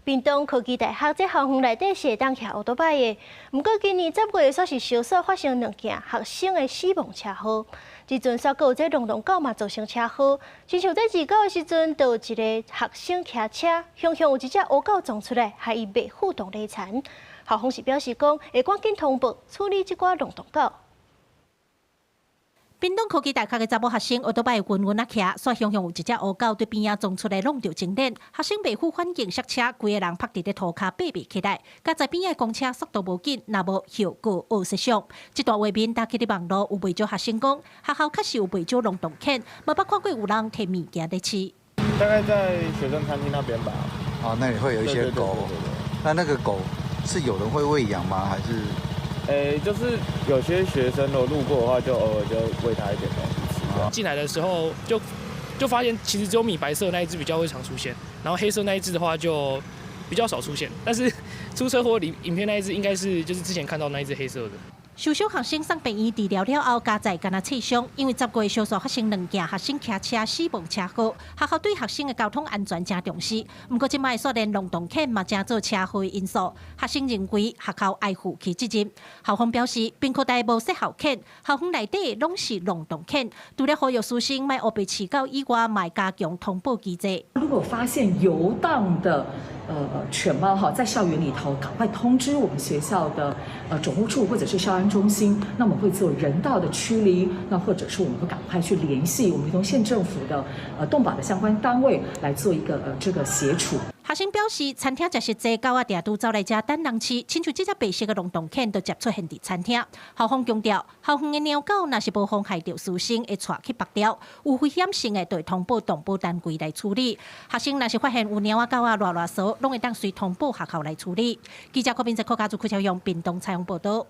屏東科技大學這校園內底是會當騎歐多擺的，毋過今年10月煞是相續發生兩件學生的死亡車禍。這陣煞閣有這浪蕩狗嘛造成車禍，親像在29的時陣，就有一个學生騎車，雄雄有一隻烏狗撞出來，害伊袂赴當禮田。校方是表示講，會趕緊通報處理這寡浪蕩狗。屏東科技大學的查某學生歐多擺溫溫仔騎，煞雄雄有一隻烏狗對邊仔撞出來，挵著前輪。學生袂赴反應剎車，規个人拍佇咧塗跤爬袂起來。佳哉邊仔公車速度無緊，若無後果惡設想。這段畫面打起佇網路，有袂少學生講，學校確實有袂少浪蕩犬，嘛捌看過有人提物件咧飼。大概在學生餐廳那邊吧。哦，那裡會有一些狗。那那個狗是有人會餵養嗎？還是？欸，就是有些學生如果路過的話，就偶爾就餵他一點東西吃。進來的時候就發現，其實只有米白色那一隻比較會常出現，然後黑色那一隻的話就比較少出現。但是出車禍裡影片那一隻，應該是就是之前看到那一隻黑色的。受傷學生送病院治療了後，佳哉敢若切傷，因為10月相續發生兩件學生騎車死亡車禍，學校對學生的交通安全誠重視。毋過這擺煞連浪蕩犬嘛成做車禍的因素，學生認為學校愛負起責任。校方表示，屏科大無設校犬，校園內底攏是浪蕩犬。除了呼籲師生莫烏白飼狗以外，嘛加強通報機制。如果發現遊蕩的犬貓哈，在校園裡頭，趕快通知我們學校的總務處或者是校安中心，那我們會做人道的驅離，那或者是我們會趕快去聯繫我們屏東縣政府的動保的相關單位來做一個這個協處。學生表示，餐廳食食濟狗仔定拄走來遮等人飼，親像這隻白色的浪蕩犬就捷出現佇餐廳。校方強調，校園的貓狗若是無妨害著師生，會帶去縛掉，有危險性的，就會通報動保單位來處理。學生若是發現有貓仔狗仔亂亂踅，攏會當隨通報學校來處理。記者郭斌在客家族區朝陽屏東採訪報道。